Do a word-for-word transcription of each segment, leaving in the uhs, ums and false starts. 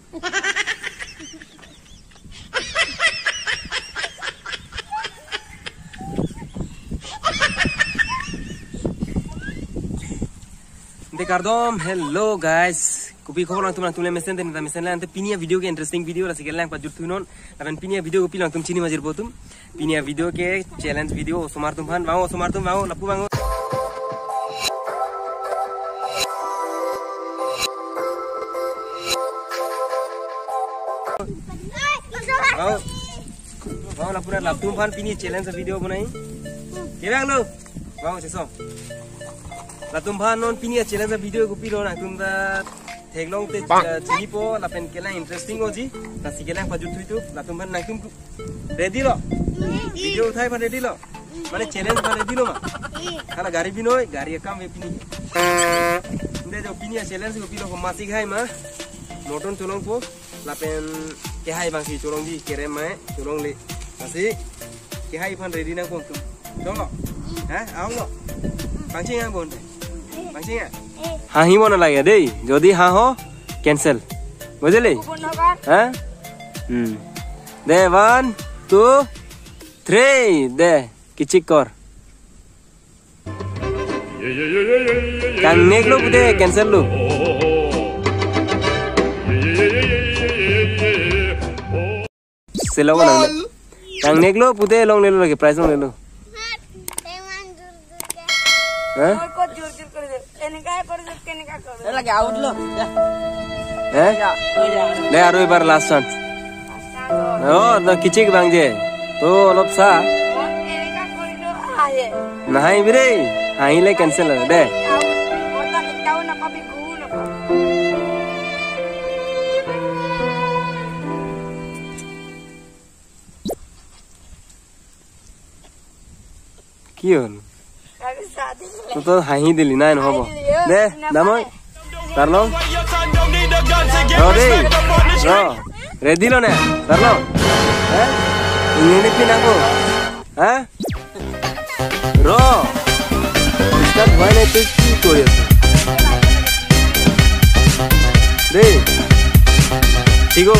Ante kardom, hello guys. Kopi khobor nangtum, nangtum le mesen, tenta mesen le, ante pini a-video ke interesting video, lasi kelang pajut thunon. Lapen pini a-video kopi nangtum chini ma jirpo atum. Pini a-video ke challenge video, osomar atum aphan, vang osomar atum, vang, lapu vang. Vang, vang, lapu ra, latum aphan pini challenge video bonai. Kevang lo. Vang, seso. Latum aphan non pini a-challenge video kopilo nangtum ta theklong te, eh, chinipo lapen kelang interesting oji. Lasi kelang pajut thuithu latum aphan nangtum ready lo? Ready. Video uthai aphan ready lo? Mane challenge aphan ready lo ma? Ready. Hala gari binoi, gari akam ve pini. Ante jo pini a-challenge kopilo ko masi hai ma. Moton cholongpo. Lapen kehai abangsi cholongji, kerem mai cholongle. Lasi kehai aphan ready nangpo atum. Dolo. Ha? Aong lo. Pangcheng ang bon. Pangcheng ang. Hahi mona lage dei. Jodi ha ho, cancel. Bujile? Ha? Hmm. De, one, two, three. De, kichik kor. Kangnek lo pute cancel lo. Selo ko nang. Kangnek lo pute longlelo lagi, prize longlelo. Ha? Lagi out lo. Eh? De, aru ebar last chance. Oh, na kichik bang je. To olop sa. Nahai bire. Haile cancel de. Kion? Kami sadi. To to hahi dili nai hobo. Hahi dili, yo. De, damoi. Tarlo. Ro de. Ro. Ready lo ne? Tarlo. Eh? Ingnek pi nangpo. Ha? Ro. Start hoy nai, tui ki kori aso? De. Chigo.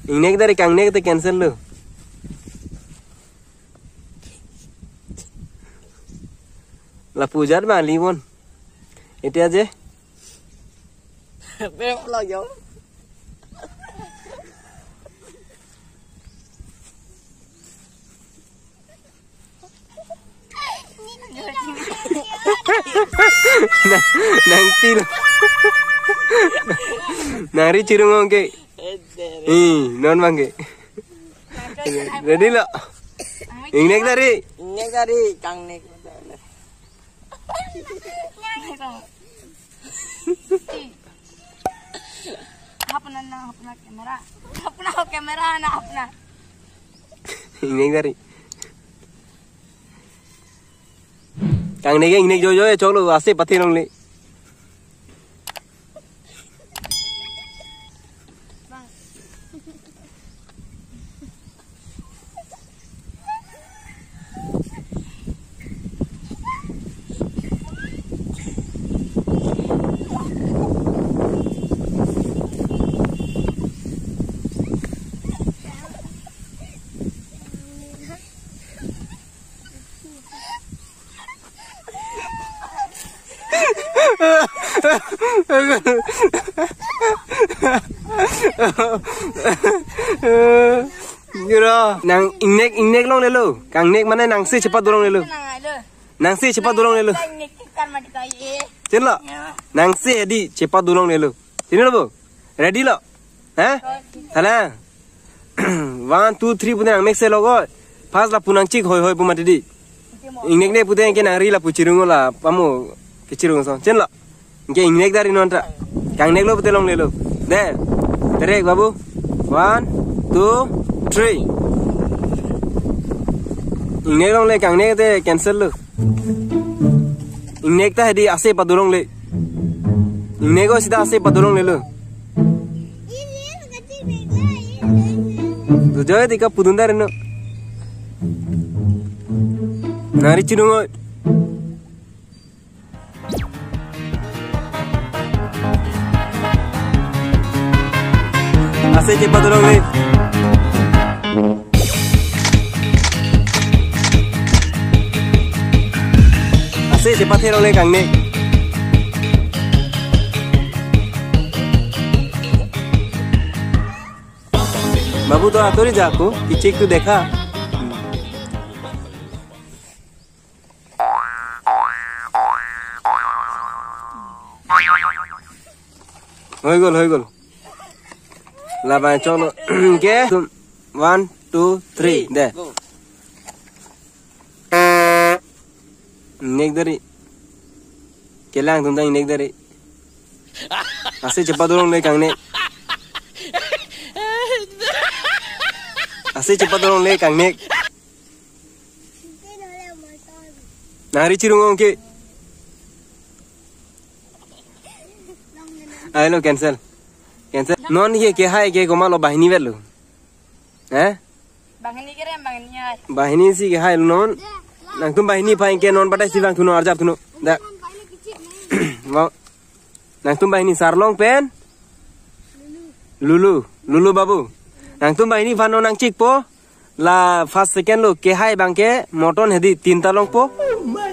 Ingnek dari, kangnek te cancel lo. Lapu jat ma li bon. Ete aje. Bek lo jo. Nang, nangti lo. Nangri chirung ong ke. Ih, non bang ke. Ready lo. Ingnek dari. Ingnek dari, kangnek. Hapna na, hapna camera. Hapna camera na, hapna. Ingnek dari. Kangnek, ingnek jojo e choklo, ase pathe longle. Juro, nang ingnek, ingnek longlelo. Kangnek mane nangsi chepat dolonglelo. Nangsi chepat dolonglelo. Chenlo? Nangsi edi chepat dolonglelo. Chenlo bo? Ready lo? Ha? Thala. One, two, three pute nang mek se logo. First lapu nangchik hoi hoi pu mati di. Ingnek ne pute ke nangri lapu chirung la pamo ke chirung so. Chenlo. Ke ingnek dari non ta. Kangnek lo pute longlelo. De. Terek babu. One, two, three. Ingnek longle, kangnek te cancel lo. Ingnek ta hedi ase padolongle. Ingnek o sida ase padolonglelo. Dujoy tika pudun dari no. Nari chirung oi. Ase chepadolongle. Ase chepadolongle kangnek. Babu, to ator-i ja ako, kichik tu dekha. Hoi gol, hoi gol. Labang cholo. Ke? One, two, three. De. Go. Nek dari. Kelang tum dang nek dari. Ase chepadolongle kangnek. Ase chepadolongle kangnek. Nangri chirung ong ke. Ailo cancel. Cancel. Non ke kehai ke komatlo banghini vetlo. Eh? Banghini kerem, banghini ai. Banghini si kehai non. Nangtum banghini aphan ke non batai si vangthunon, arjapthunon. Da. Mau. Nangtum banghini Sarlong pen Lulu, Lulu Babu. Nangtum banghini aphan non nangchikpo. La first second lo, kehai abang ke moton hedi tinta longpo.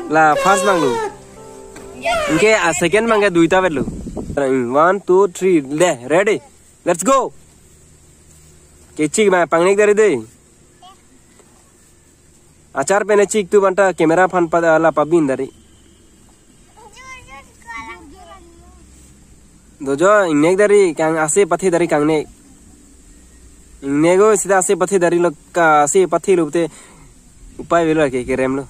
La first abang lo. Anke a second abang ke duita vetlo. One, two, three, de, ready. Let's go. Kechik abang pangnek dari de. Achar pen chik tu banta camera aphan pada la pabin dari. Dojo, ingnek dari kang, ase pathe dari kangnek. Ingnek o sida ase pathe dari lo, ka ase pathe lo te upai avelo ke, kerem lo.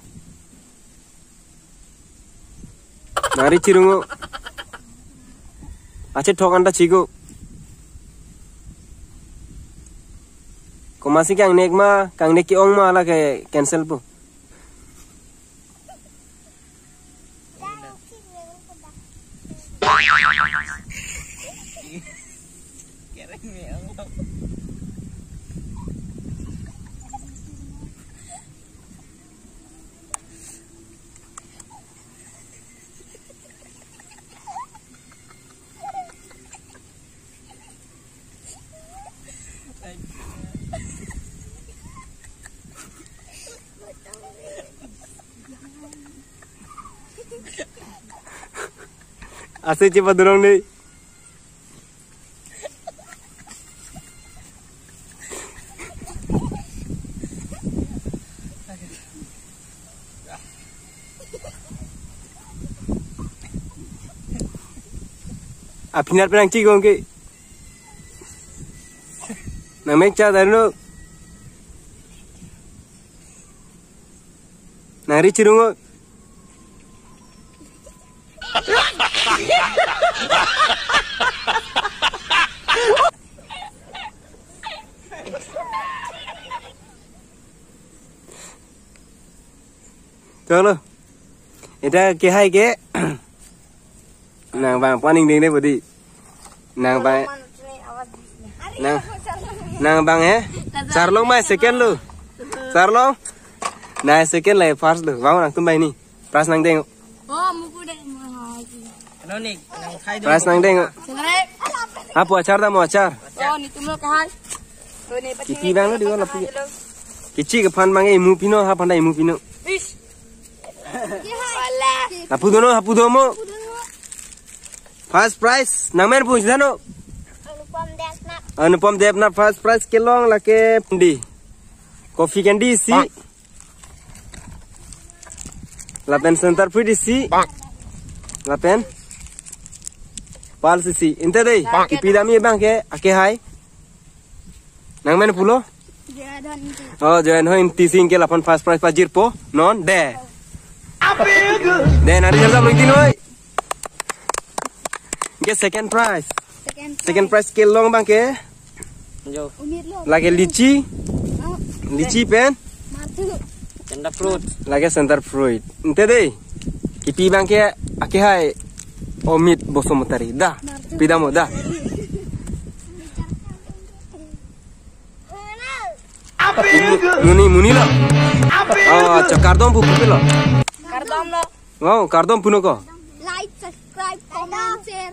Nangri chirung o. Achethok anta chik o. Komatsi kangnek ma, kangnek ke-ong ma, lake cancel po. Ase chepadolongle. Aphinar pen nangchik ong ke. Nangmek cha dari lo. Nangri chirung o. Cholo. Eta kehai ke. Nang bang paning ding de bodi. Nang bang. Nang. Nang bang eh. Sarlong mai second lo. Sarlong. Nai second la first lo. Bang nangtum banghini. Prize nangdeng. Oh, muku de. Ano ni, nang khai do. Prize nangdeng. Sangre. Hapu achar dam o, achar. Oh, netum lo kehai. Kipi abang lo di wala pi. Kichik aphan abang imu pino, ha aphan ta imu pino. Ish. Wala. Hapu dono, hapu domo. First prize, nangmen pu jano. Anupam Debnath. Anupam Debnath first prize kelong lake di. Coffee candy isi. Lapen Center Fruit isi. Lapen Pulse isi. Inte dei. Kipi dam-i abang ke, akehai. Nangmen pulo? Joy Hain Ingti. Oh, Joy Hain Ingti si ke lapen first prize pajirpo. Non, de. De, nari jam jam lo ingti noi. Ke second prize. Second prize. Second prize kelong abang ke. Jo. Umit lo. Lake lychee. Oh. Lychee pen. Martu. Center Fruit. Lake Center Fruit. Inte dei. Kipi abang ke akehai. Omit Basumatary. Da. Martu. Pidam o da. Muni, muni lo. Oh, acha kardom pu pu lo. Kardom lo. Wow, kardom puno ko. Like, subscribe, comment, share.